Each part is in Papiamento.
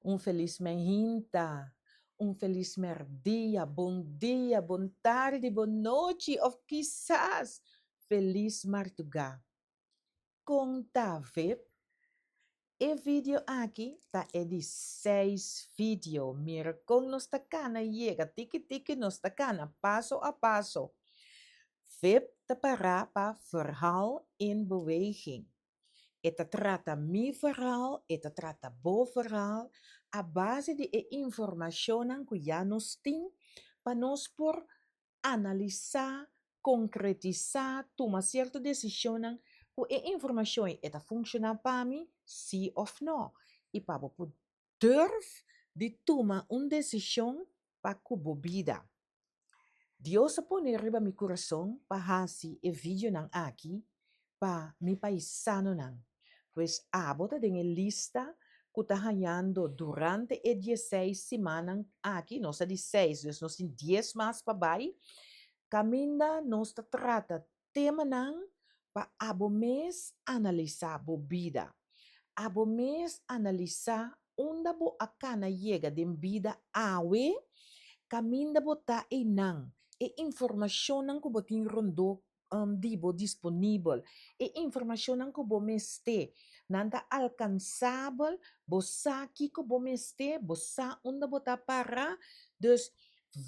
Un felis mainta, un felis merdia, bon dia, bon tardi, bon nochi of kisas felis marduga. Kon ta vip? E video aki ta e di seis video. Mira kon nos ta kana yega tiki tiki nos ta kana paso a paso. Vip ta pará pa Verhaal in Beweging. E ta trata mi verhaal, e ta trata bo verhaal a base di e informashonnan ku ya nos tin pa nos por analisá, konkretisá, tuma sierto desishonnan ku e informashon ei e ta funshoná pa mi, sí òf nò. I pa bo por durf di tuma un desishon pa ku bo bida. Dios a pone riba mi kurason pa hasi e videonan aki pa mi paisanonan. Pues abo ta den e lista ku ta hañando durante e dieseis simannan aki, nos ta di seis, dus nos tin dies mas pa bai, kaminda nos ta trata Temanan pa abo mes analisá bo bida. Abo mes analisá unda bo a kana yega den bida awe, kaminda bo ta einan, e informashonnan ku bo tin rondó di bo disponibel, e informashonnan ku bo mester, nan ta alkansabel, bo sa kiko bo mester, bo sa unda bo ta pará. Dus,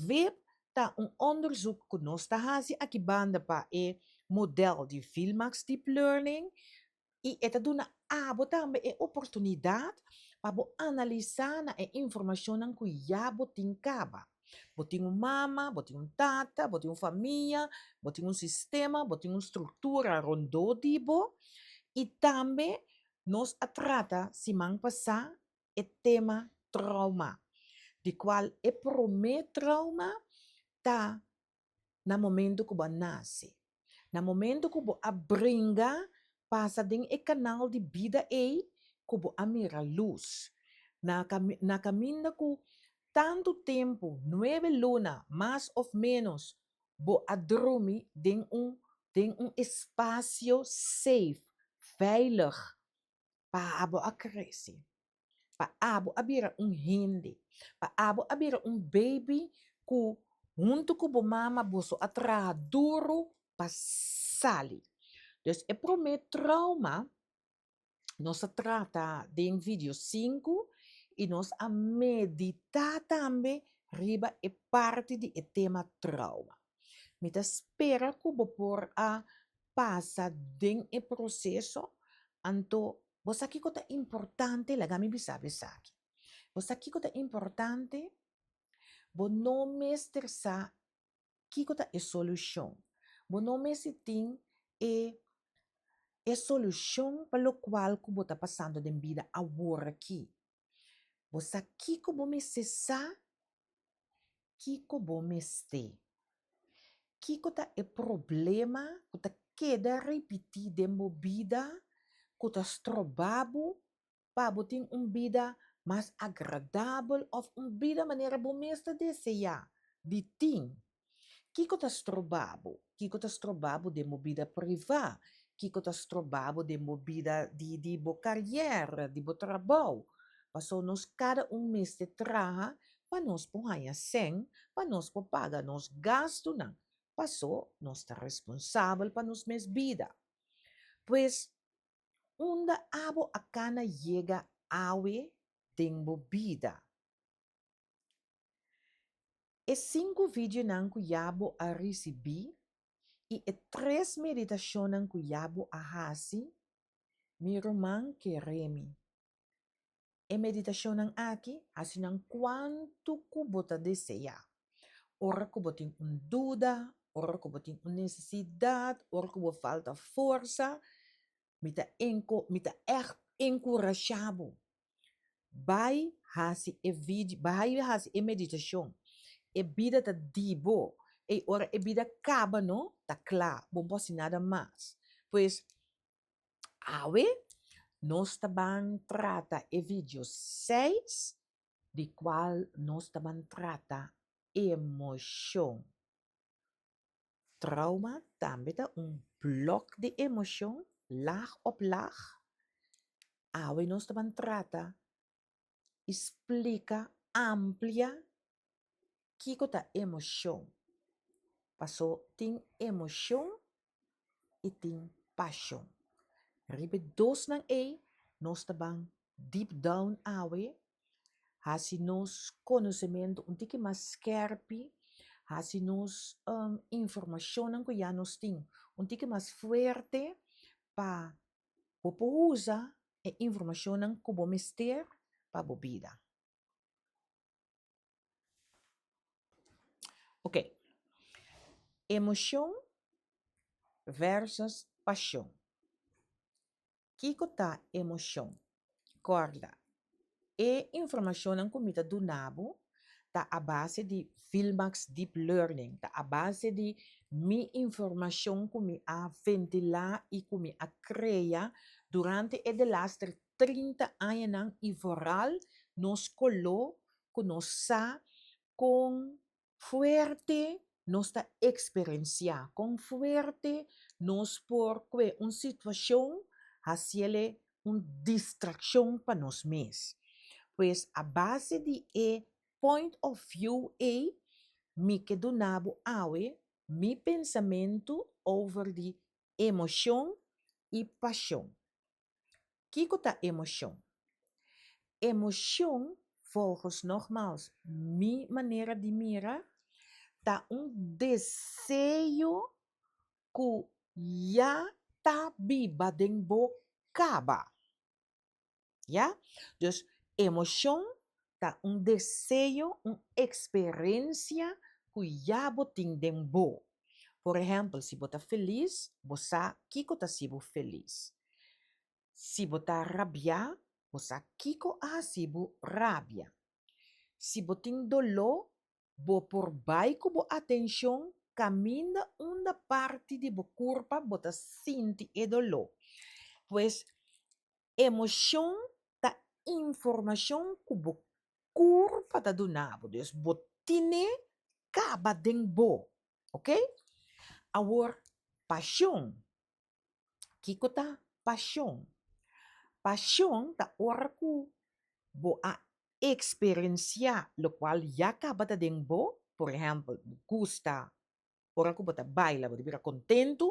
web Ta un onderzoek ku nos ta hasi aki banda pa e modèl di Vilmax Deep Learning i e ta duna abo tambe e oportunidat pa bo analisá na e informashonnan ku ya bo tin kaba. Bo tin un mama, bo tin un tata, bo tin un famia, bo tin un sistema, bo tin un struktura rondó di bo i tambe nos a trata siman pasá e tema trauma, di cual e prome trauma ta na momento cu bo a nace. Na momento cu bo a bringa pasa den e canal di bida ey cu bo a mira luz. Na na caminda cu tanto tempo, nuebe luna mas of menos, bo a drumi den un den un espacio safe, veilig, Pa abo a krese, pa abo a bira un hende, pa abo a bira un baby ku huntu ku bo mama boso a traha duru pa sali. Dus e promé trauma nos a trata den video sinku i nos a meditá tambe riba e parti di e tema trauma. Mi ta spera ku bo por a pasa den e proseso, anto bo sa kiko ta importante? Laga mi bisa bo esaki. Bo sa kiko ta importante? Bo no mester sa kiko ta e solushon. Bo no mester tin e e solushon pa lokual ku bo ta pasando den bida aworakí. Bo sa kiko bo mester sa? Kiko bo mester? Kiko ta e problema ku ta keda ripití den bo bida ku ta stroba bo pa bo tin un bida mas agradabel òf un bida manera bo mes ta deseá di tin? Kiko ta stroba bo? Kiko ta stroba bo den bo bida privá? Kiko ta stroba bo den bo bida di di bo kariera, di bo trabou? Pasobra nos kada un mester traha pa nos por haña sèn, pa nos por paga nos gastunan, paso nos ta responsabel pa nos mes bida. Pues, unda abo a kana yega awe den bo bida? E sinku videonan ku ya bo a risibí i e tres meditashonnan ku ya bo a hasi, mi ruman kere mi. E meditashonnan aki hasi nan kuantu ku bo ta deseá. Ora ku bo tin un duda, ora ku bo tin un nesesidat, ora ku bo falta forsa, mi ta enko mi ta ègt enkurashá bo Bai hasi e video, bai hasi e meditashon. E bida ta di bo. Ei ora e bida kaba no, ta kla, bo no por hasi nada mas. Pues, awe nos ta ban trata e video seis, di kual nos ta ban trata emoshon. Trauma tambe ta un blòk di emoshon, laag op laag. Awe nos ta ban trata i splika amplia kiko ta emoshon. Paso tin emoshon i tin pashon. Riba e dosnan ei nos ta ban deep down awe, hasi nos konosementu un tiki mas skèrpi, hasi nos informashonnan ku ya nos tin un tiki mas fuerte pa bo por usa e informashonnan ku bo mester pa bo bida. Ok, emoshon versus pashon. Kiko ta emoshon? Kòrda, e informashonnan ku mi ta duna bo ta a base di Vilmax Deep Learning, ta a base di mi informashon ku mi a ventilá i ku mi a krea durante e delaster 30 añanan i vooral nos koló ku nos sa kon fuerte nos ta eksperensiá, kon fuerte nos por kue un situashon hasiel un distrakshon pa nos mes. Pues a base di e point of view ei mi ke duna bo awe mi pensamentu over di emoshon i pashon. Kiko ta emoshon? Emoshon, volgens nogmaals mi manera di mira, ta un deseo ku ya ta biba den bo kaba. Ya? Dus emoshon ta un deseo, un eksperensia ku ya bo tin den bo. Por ehèmpel, si bo ta felis, bo sa kiko ta hasi bo felis. Si bo ta rabiá, bo sa kiko a hasi bo rabia. Si bo tin doló, bo por bai ku bo atenshon kaminda unda parti di bo kurpa bo ta sinti e doló. Pues, emoshon ta informashon ku bo kurpa ta duna bo, dus bo tine kaba den bo, ok. Awor pashon, kiko ta pashon? Pashon ta ora ku bo a eksperensiá lokual ya kaba ta den bo, por ehèmpel bo gusta Ora ku bo ta baila bo ta bira kontentu,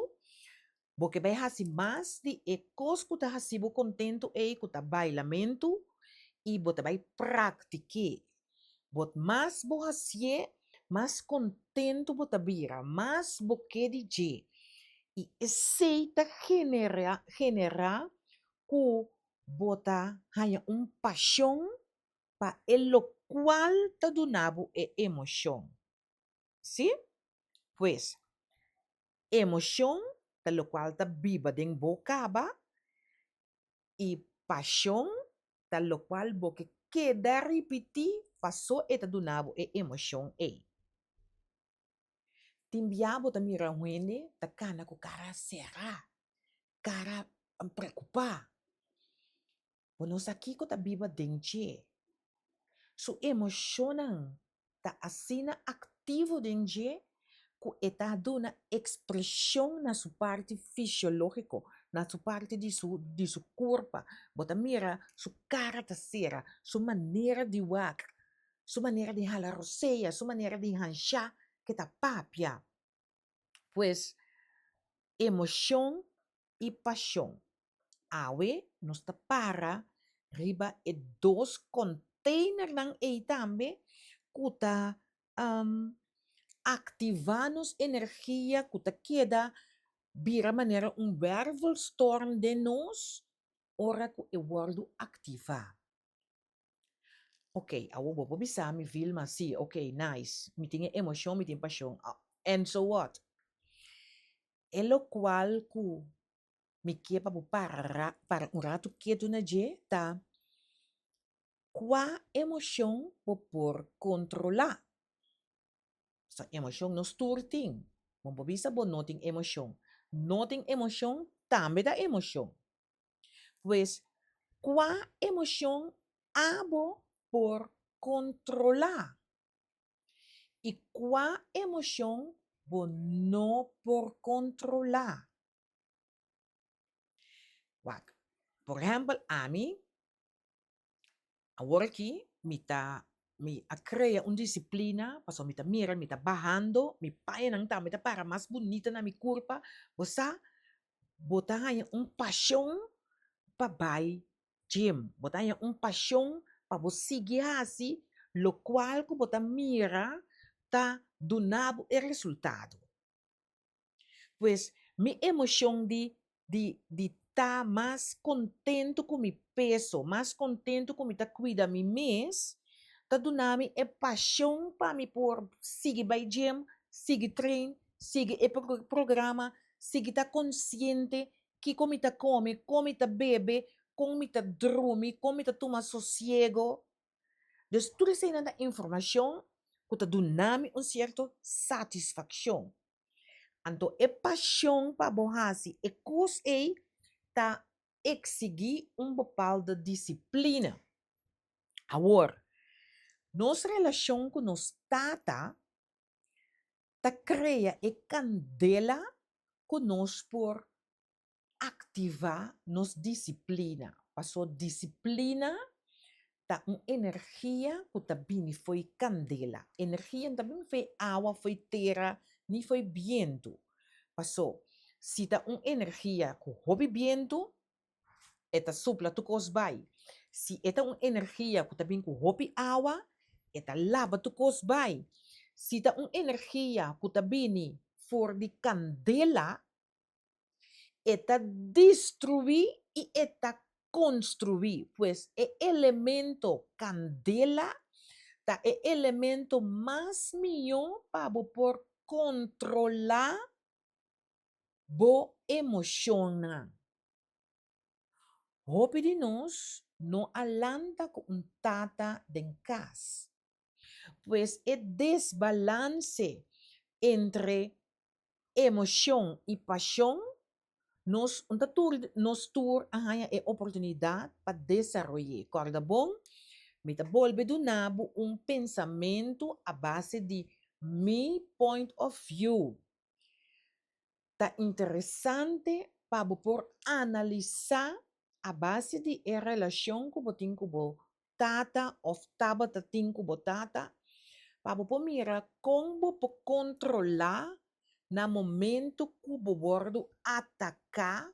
bo ke bai hasi mas di e kos ku ta hasi bo kontentu ei ku ta bailamentu i bo ta bai praktik'é. Bot mas bo hasié, mas kontentu bo ta bira, mas bo ke di dje. I esei ta generá generá ku bo ta haña un pashon pa e lokual ta duna bo e emoshon. Sí? Pues, emocion ta locual ta biba den bo caba y pasion ta locual bo ke keda ripiti paso e ta duna bo e emocion ey. Tin bia bo ta mira un hende ta cana cu cara cera, cara preocupa. Bo no sa kiko ta biba den dje. Su emoshonnan ta asina aktivo den dje ku e ta duna ekspreshon na su parti fisiológiko, na su parti di su di su kurpa. Bo ta mira su kara ta sera, su manera di wak, su manera di hala rosea, su manera di hanshá ke ta papia. Pues, emoshon i pashon. Awe nos ta para riba e dos containernan ei tambe ku ta aktivá nos energia ku ta keda bira manera un wervelstorm den nos ora ku e wòrdu aktivá. Ok, awor bo por bisa mi Vilma, sí, ok, nice, mi tin e emoshon, mi tin pashon, and so what? E lokual ku mi ke pa bo para para un ratu ketu na dje ta kua emoshon bo por kontrolá. Pasobra emoshon nos tur tin. Bo por bisa bo no tin emoshon. No tin emoshon tambe ta emoshon. Pues, kua emoshon abo por kontrolá? I kua emoshon bo no por kontrolá? Wak, por ehèmpel ami, awor aki. Mi ta mi a krea un disiplina pasobra mi ta mira mi ta bahando, mi pañanan tambe ta para mas bunita na mi kurpa. Bo sa, bo ta haña un pashon pa bai gym, bo ta haña un pashon pa bo sigui hasi lokual ku bo ta mira ta duna bo e resultado. Pues mi emoshon di di di ta mas kontentu ku mi peso, mas kontentu ku mi ta kuida mi mes, ta duna mi e pashon pa mi por sigui bai gym, sigui train, sigui e programa, sigui ta konsiente kiko mi ta kome, kon mi ta bebe, kon mi ta drumi, kon mi ta tuma sosiego. Dus tur eseinan ta informashon ku ta duna mi un sierto satisfakshon. Anto e pashon pa bo hasi e kos ei ta eksigí un bepaalde disiplina. Awor, nos relashon ku nos Tata ta krea e kandela ku nos por aktivá nos disiplina. Paso disiplina ta un energia ku ta bini fo'i kandela. Energia no ta bini fo'i awa, fo'i tera, ni fo'i bientu. Paso si ta un energia ku hopi bientu, e ta supla tur kos bai. Si e ta un energia ku ta bin ku hopi awa, e ta laba tur kos bai. Si ta un energia ku ta bini for di kandela, e ta destruí i e ta konstruí. Pues e elemento kandela ta e elemento mas mihó pa bo por kontrolá bo emoshonnan. Hopi di nos no a lanta ku un tata den kas. Pues e desbalanse entre emoshon i pashon, nos un ta tur nos tur a haña e oportunidat pa desaroy'é. Kòrda bon, mi ta bolbe duna bo un pensamentu a base di mi point of view. Ta interesante pa bo por analisá a base di e relashon ku bo tin ku bo tata òf tabata tin ku bo tata, pa bo por mira kon bo por kontrolá na momento ku bo wòrdu ataká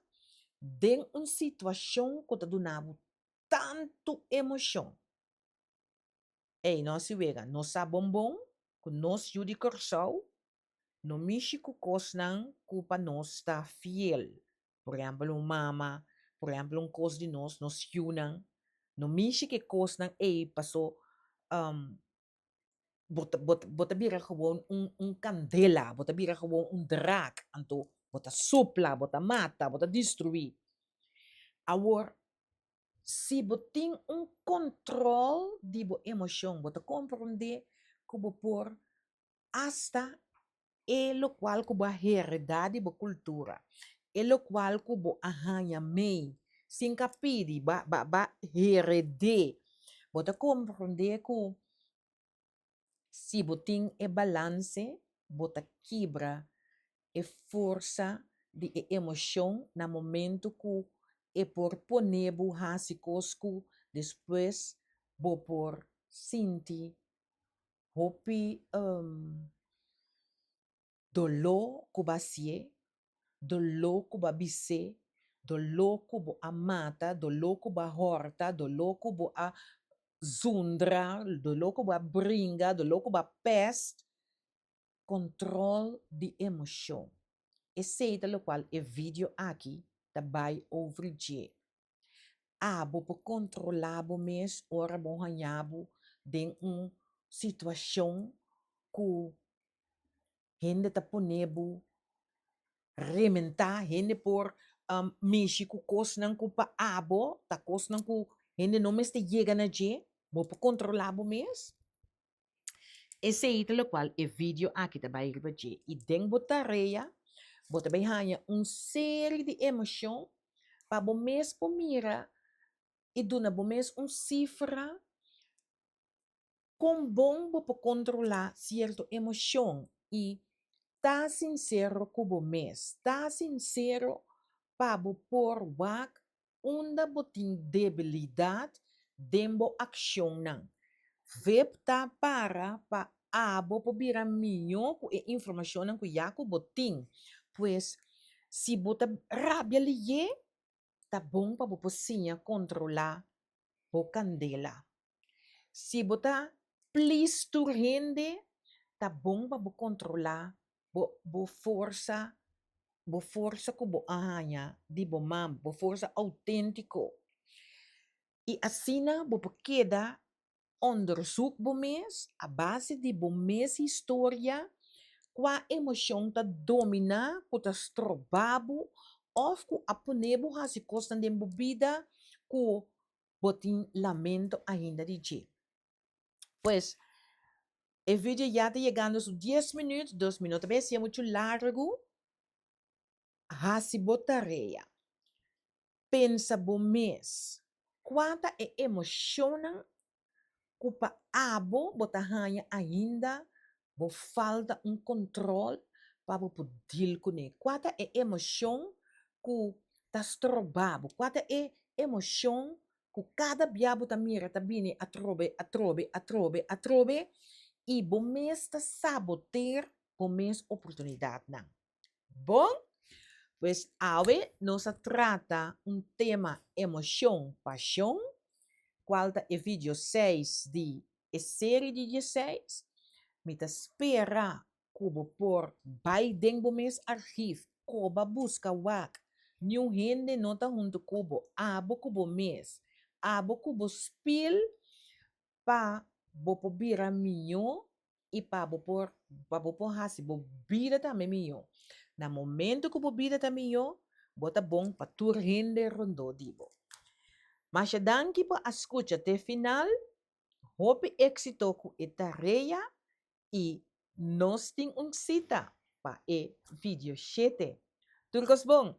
den un situashon ku ta duna bo tantu emoshon. Ey, no hasi wega, nos sa bon bon ku nos yu di Kòrsou No mishi ku kosnan ku pa nos ta fiel. Por ehèmpel un mama, por ehèmpel un kos di nos, nos yunan. No mishi ku e kosnan ei paso bo ta bo ta bo ta bira gewoon un un kandela, bo ta bira gewoon un draak, anto bo ta supla, bo ta mata, bo ta destruí. Awor, si bo tin un kontròl di bo emoshon, bo ta komprondé ku bo por Asta e lokual ku bo a heredá di bo kultura, e lokual ku bo a haña mei sin ka pidi, bo a bo a hered'é. Bo ta komprondé ku si bo tin e balanse, bo ta kibra e forsa di e emoshon na momento ku e por pone bo hasi kos ku despues bo por sinti Hopi doló ku bo a hasié, doló ku bo a bis'é, doló ku bo a mata, doló ku bo a hòrta, doló ku bo a zundra, doló ku bo a bringa, doló ku bo a pèst. Kontròl di emoshon. Esei ta lokual e vidio aki ta bai over dje. Abo por kontrolá bo mes ora bo haña bo den un situashon ku hende ta pone bo rementá, hende por mishi ku kosnan ku pa abo ta kosnan ku hende no mester yega na dje, bo por kontrolá bo mes? Esei ta lokual e video aki ta bai riba dje i den bo tarea bo ta bai haña un seri di emoshon pa bo mes por mira i duna bo mes un sifra kon bon bo por kontrolá sierto emoshon i ta sinsero ku bo mes, ta sinsero pa bo por wak unda bo tin debilidat den bo akshonnan. Vip ta para pa abo por bira mihó ku e informashonnan ku ya ku bo tin. Pues, si bo ta rabia lihé, ta bon pa bo por siña kontrolá bo kandela. Si bo ta plis tur hende, ta bon pa bo kontrolá bo bo forsa, bo forsa ku bo a haña di bo mama, bo forsa outéntiko. I asina bo por keda onderzoek bo mes a base di bo mes historia kua emoshon ta dominá ku ta stroba bo òf ku a pone bo hasi kosnan den bo bida ku bo tin lamento ainda di dje. Pues, e video ya ta yegando su dies minuut, dus mi no ta bay hasié muchu largu. Hasi bo tarea. Pensa bo mes, kua ta e emoshonnan ku pa abo bo ta haña ainda bo falta un kontrol pa bo por deal kuné? Kua ta e emoshon ku ta stroba bo? Kua ta e emoshon ku kada bia bo ta mira ta bini atrobe, atrobe, atrobe, atrobe i bo mes ta saboteer bo mes oportunidatnan? Bon, pues awe nos a trata un tema Emocion, Pasion, cual ta e video seis di e serie di dieseis. Mi ta spera cu bo por bay den bo mes archief, coba busca wak. Niun hende no ta hunto cu bo, abo cu bo mes, abo cu bo spiel pa bo por bira mihó i pa bo por pa bo por hasi bo bida tambe mihó. Na momento ku bo bida ta mihó, bo ta bon pa tur hende rondó di bo. Masha danki pa a skucha te final. Hopi éksito ku e tarea i nos tin un sita pa e video shete. Tur kos bon!